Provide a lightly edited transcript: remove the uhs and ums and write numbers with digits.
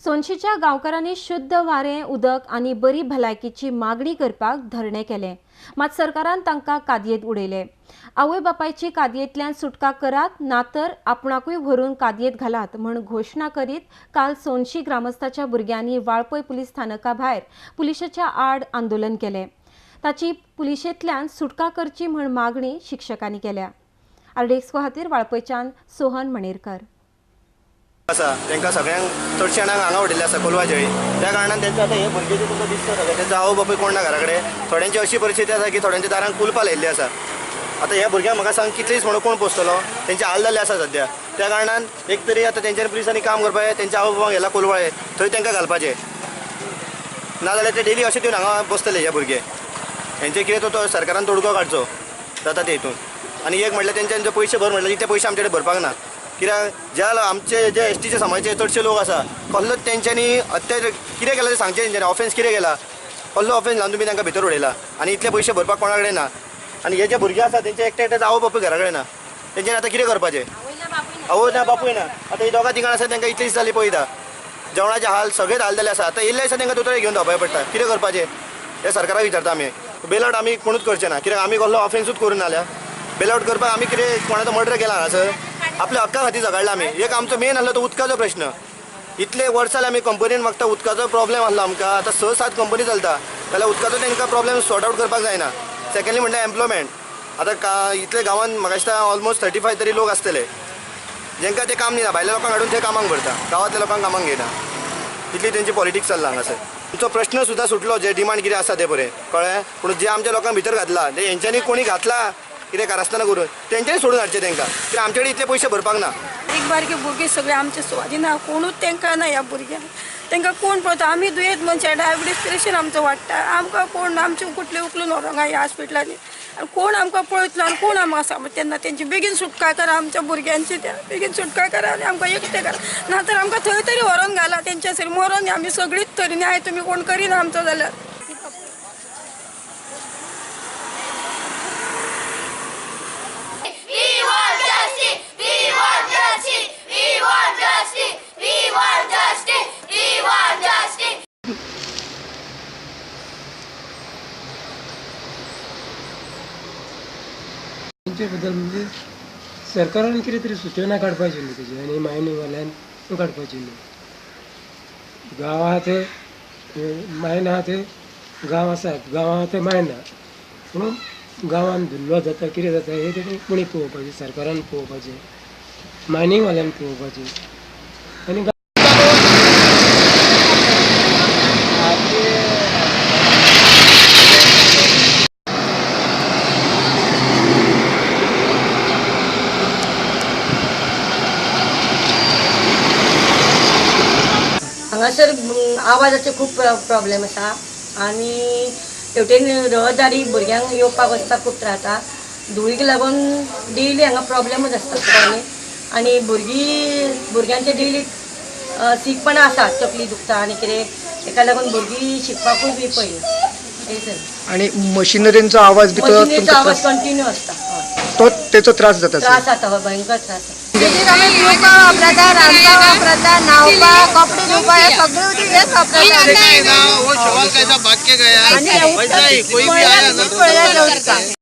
सोनशीच्या गांवकारांनी शुद्ध वारें, उदक आनी बरी भलायकीची मागणी करपाक धरणें केलें, मात सरकारान तांकां कादयेंत उडयले। आवय बापायची कादयेंतल्यान सुटका करात, ना तर आपणाकूय व्हरून कादयेंत घालात म्हूण घोशणा करीत काल सोनशी ग्रामस्थाच्या भुरग्यांनी वाळपय पुलीस स्थानका भायर पुलिशेच्या आड आंदोलन केलें। ताची पुलिशेंतल्यान सुटका करची म्हूण मागणी शिक्षकांनी केल्या। आरडीएक्सको खातीर वाळपयच्यान सोहन मणेरकर। आसा तांकां सगळ्यांक चडशे जाणांक हांगा उडयल्ले आसा कोलवा जळी, त्या कारणान तेंचो आतां हे भुरगे जे तुमकां दिसता सगळे तेंचो आवय बापूय कोण ना घरा कडेन। थोड्यांची अशी परिस्थिती आसा की थोड्यांच्या दारांक कुलपां लायिल्ली आसा। आतां ह्या भुरग्यांक म्हाका सांग कितले दीस म्हणून कोण पोसतलो, तेंचे हाल जाल्ले आसा सद्या। त्या कारणान एक तरी आतां तेंच्यानी पुलिसांनी काम करपाचें, तेंच्या आवय बापायक गेला कोलवाळे थंय तांकां घालपाचें, नाजाल्यार ते डेली अशें दिवन हांगा बसतले हे भुरगे। हेंचे कितें तो सरकारान तोडगो काडचो जाता ते हितून। आनी एक म्हटल्यार तेंच्यानी जे पयशे भर म्हटल्यार तितले पयशे आमचे कडेन भरपाक ना, कित्याक ज्या आमचे जे एसटीचे समाजाचे चडशे लोक आसा कसलो तेंच्यांनी अत्याचार कितें केला तें सांगचें, तेंच्यांनी ऑफेन्स कितें केला, कसलो ऑफेन्स लावन तुमी तांकां भितर उडयला आनी इतले पयशे भरपाक कोणा कडेन ना। आनी हे जे भुरगे आसा तेंचे एकटे एकटे आवय बापूय घरा कडेन ना, तेंच्यांनी आतां कितें करपाचें, आवय ना बापूय ना। आतां ही दोगां तिगां आसा तांकां इतले दीस जाली पळयता, जेवणाचे हाल सगळेच हाल जाल्ले आसा। आतां इल्ले दिसा तांकां दोतोर घेवन धांवपाक पडटा, कितें करपाचें हें सरकाराक विचारता आमी। बेल आवट आमी कोणूच करचे ना, कित्याक आमी कसलो ऑफेन्सूच करून नाल्या। बेल आवट करपाक आमी कितें कोणाचो मर्डर केला हांगासर, आपल्या हक्का खातीर झगडला आमी। एक आमचो मेन आसलो तो उदकाचो प्रश्न, इतले वर्सां आमी कंपनीन मागता उदकाचो प्रॉब्लेम आसलो आमकां। आतां 6-7 कंपनी चलता जाल्यार उदकाचो तांकां प्रॉब्लेम सॉर्ट आवट करपाक जायना। सेकंडली म्हणल्यार एम्प्लॉयमेंट, आतां इतले गांवांत म्हाका दिसता ऑलमोस्ट 35 तरी लोक आसतले जेंकां ते काम दिना, भायल्या लोकांक हाडून ते कामाक भरता, गांवांतल्या लोकांक कामाक घेयना, इतली तेंची पॉलिटिक्स चल्ला हांगासर। तुमचो प्रश्न सुद्दां सुटलो जे डिमांड कितें आसा तें बरें कळ्ळें, पूण जे आमच्या लोकांक भितर घातला ते हेंच्यांनी कोणी घातला कितें कारस्थानां करून तेंच्यांनी सोडून हाडचें तांकां, कित्याक आमचे कडेन इतले पयशे भरपाक ना। एक बारके भुरगीं सगळे आमचे सुवादीन आहा, कोणूच तांकां ना ह्या भुरग्यांक, तांकां कोण पळयता। आमी दुयेंत मनशां, डायबिटीज प्रेशर आमचो वाडटा, आमकां कोण आमचे कुटले उखलून व्हरोंक ह्या हॉस्पिटलांनी, आनी कोण आमकां पळयतलो आनी कोण आमकां सांगता। तेन्ना तेंची बेगीन सुटका करा, आमच्या भुरग्यांची त्या बेगीन सुटका करा आनी आमकां एकटें करा, ना तर आमकां थंय तरी व्हरोन घाला तेंच्या सरी मरोन आमी सगळींच तरी न्याय तुमी कोण करिना आमचो जाल्यार। तेंचे बद्दल म्हणजे सरकारान कितें तरी सुचना काडपाची न्हू तेजी, आनी मायनिंगवाल्यान काडपाची न्हू। गांवांत मायन आहा थंय गांव आसा, गांवां थंय मायन ना, पूण गांवांत धुल्लो जाता कितें जाता हें तेणी कोणी पळोवपाचें, सरकारान पळोवपाचें, मायनिंगवाल्यान पळोवपाचें। आनी हांगासर आवाजाचे खूब प्रॉब्लेम आसा आनी हेवटेन रहदारी भुरग्यांक येवपाक वचपाक खूब त्रास जाता। धुळीक लागून डेली हांगा प्रॉब्लेमूच आसता आनी भुरग्यांचे डेली सीकपणां आसा, तकली दुखता आनी कितें, तेका लागून भुरगीं शिकपाकूय बी पळयना। आनी मशिनरींचो आवाज बी मशिनरीचो आवाज कंटिन्यू आसता, तो तेचो त्रास जाता, त्रास जाता, भयंकर त्रास जाता। आमी पिवपाक वापरता, रांदपाक वापरता, न्हावपाक, कपडे धुवपाक, हे सगळे उदक हेच वापरता। वो शवाल कैसा भाग के गया, वैसा ही कोई भी आया ना।